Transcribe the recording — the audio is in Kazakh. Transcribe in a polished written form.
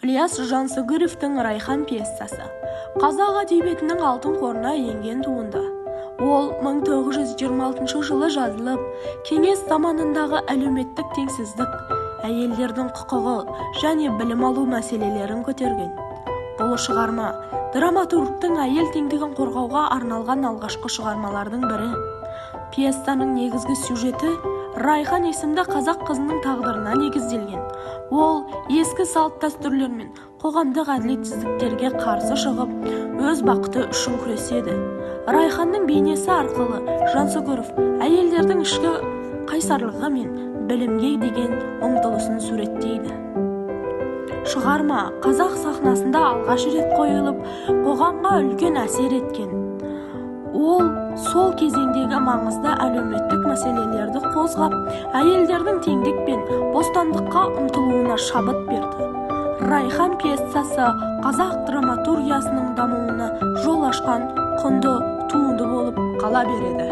Ілияс Жансүгіровтің «Райхан» пьесасы қазақ әдебиетінің алтын қорына енген туынды. Ол 1926 жылы жазылып, кеңес заманындағы әлеуметтік теңсіздік, әйелдердің құқығы және білім алу мәселелерін көтерген. Бұл шығарма драматургтың әйел теңдігін қорғауға арналған алғашқы шығармалардың бірі. Пьесаның негізгі сюжеті Райхан есімді қазақ қызының тағдырына негізделген. Ол ескі салт-дәстүрлер мен қоғамдық әділетсіздіктерге қарсы шығып, өз бақыты үшін күреседі. Райханның бейнесі арқылы Жансүгіров әйелдердің ішкі қайсарлығы мен білімге деген ұмтылысын суреттейді. Шығарма қазақ сахнасында алғаш рет қойылып, қоғамға үлкен әсер еткен. Ол сол кезеңдегі маңызды әлеуметтік мәселелерді қозғап, әйелдердің теңдік пен бостандыққа ұмтылуына шабыт берді. «Райхан» пьесасы қазақ драматургиясының дамуына жол ашқан құнды туынды болып қала береді.